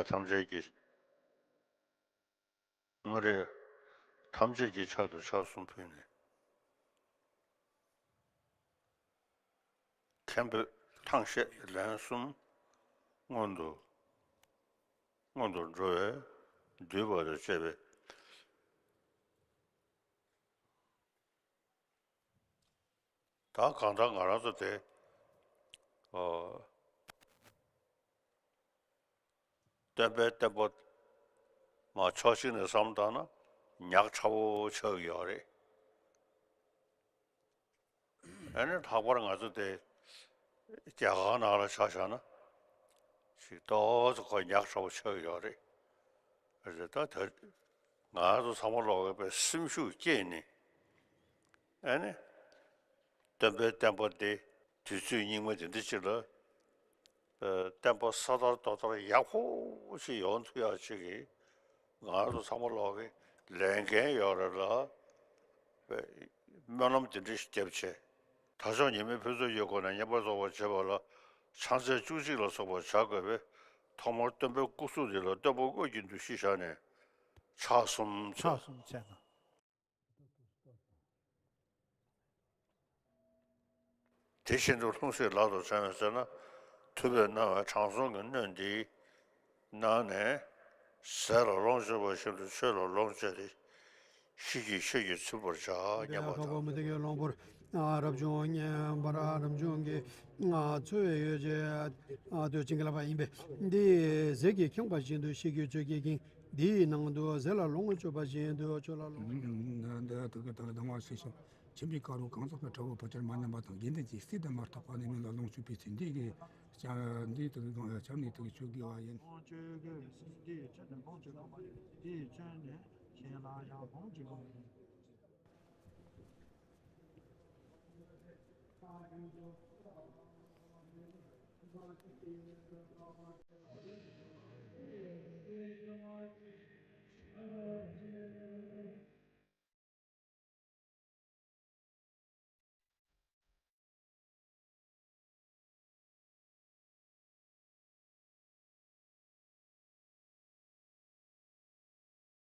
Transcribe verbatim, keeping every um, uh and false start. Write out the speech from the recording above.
ཐམས་ཅད་ཀྱི། མངའ་རིས་ཐམས་ཅད་ཀྱི་ཕྱག་ཏུ་ཕྱག་གསུམ་ཕུལ་ནས། མཁན་པོས་ཐང་ཤད་ལན་གསུམ་སྔོན་དུ་སྔོན་དུ་འགྲོ་བས་འདུས་པ་དང་བཅས་པའི། ད་གང་ལྟར་ང་རང་ཚོ་དེ། ཨོ། སྟོན་པའི་བསྟན་པ་མ་ཕྱོགས་གཅིག་ནས་བསམ་བཏང་ན་ཉག་ཕྲ་བོ་ཆགས་ཀྱི་ཡོད་རེད། ཨ་ནི་ལྷག་པར་ང་ཚོ་དེ་རྒྱ་གར་ནང་ལ་ཆ་བཞག་ན་ཞིག་ཏོག་ཙམ་ཁོ་ཉག་ཕྲ་བོ་ཆགས་ཀྱི་ཡོད་རེད། རེད་ད་ད། ང་ཚོ་ཚང་མ་ལོག་གི་པའི་སེམས་ཤུགས་བསྐྱེད་ནས། ཨ་ནི། སྟོན་པའི་བསྟན་པ་འདི་དུས་ཚོད་སྙིགས་མ་འདི་འདྲ་ཅིག་ལ། ཨ། བསྟན་པ་ས་དར་རྡོ་དར་ཡག་པོ་ཞིག་ཡོང་ཐུབ་ཡག་ཅིག་གི་ང་ཚོ་ཚང་མ་ལོག་གི་ལས་འགན་ཡོད་རེད་ལ། སྨོན་ལམ་འདི་འདྲ་ཞིག་བརྒྱབ་བྱས། དར་ལྕོག་ཉི་མའི་ཕུན་ཚོགས་ཀྱི་སྒོ་ནས་བསྙེན་པར་རྫོགས་པར་བྱེད་པ་ལ་ཕྱག་འཚལ་བཅུ་གཅིག་ལ་སོགས་པ་བྱ་དགོས་པས། ཐོག་མར་སྟོན་པའི་སྐུ་གཟུགས་འདི་ལ་སྟོན་པ་དངོས་ཀྱི་འདུ་ཤེས་བཞག་ནས་ཕྱག་གསུམ་མཆོད། ཕྱག་གསུམ་མཆོད་ན། དེ་བཞིན་དུ་ལྷུང་བཟེད་ལག་ཏུ་འཆང་བའི་ཚེ་ན། ཐུབ་པས་གནང་བའི་དྲང་སྲོང་གི་སྣོད་འདིའི་ནང་ནས་ཟས་ལ་ལོངས་སྤྱོད་པ་བཞིན་དུ་ཆོས་ལ་ལོངས་སྤྱད་དེ། ཤེས་ཀྱི་ཆོས་ཀྱིས་ཚིམ་པར་བྱ་སྙམ་པ་དང་། མི་དེ་གའི་གླང་པོར་རབ་བྱུང་བརྙེས་པར་རབ་བྱུང་གི་འཚོ་བའི་ཡོ་བྱད་དུ་བྱིན་གྱིས་བརླབས་པ་ཡིན་པས། འདི་ཟས་ཀྱིས་ཁེངས་པ་བཞིན་དུ་ཤེས་ཀྱི་ཆོས་ཀྱིས་ཁེངས། འདིའི་ནང་དུ་ཟས་ལ་ལོངས་སྤྱོད་པ་བཞིན་དུ་ཆོས་ལ་ལོངས། འདི་དག་གི་དང་ལྡང་བ་ཞིག་ཤོག་ཆེན་པོའི་དཀར་པོ་གང་ཟག་གི་དྲི་བ་བུ་ཆར་མ་ཉམས་པ་དང་། དགེ་འདུན་གྱི་སྲས་དང་མ་ཐག་པ་ནས་མི་ལ་ལོངས་སྤྱོད་པའི་ཚེ། འདི་གི་ཆ་འདི་དག་གི་ཆར་ནས་དག་གི་ཆོས་དགེ་བ་ཡིན། ལོངས་སྤྱོད་དགེ་བའི་སྲས་འདི་ཡི་ཕྱིར་ནི་ལོངས་སྤྱོད་དགོས་པ་ཡིན། འདི་ཡི་ཕྱིར་ནི་གཞན་ལ་ཡང་ལོངས་སྤྱོད་དགོས་པ་ཡིན།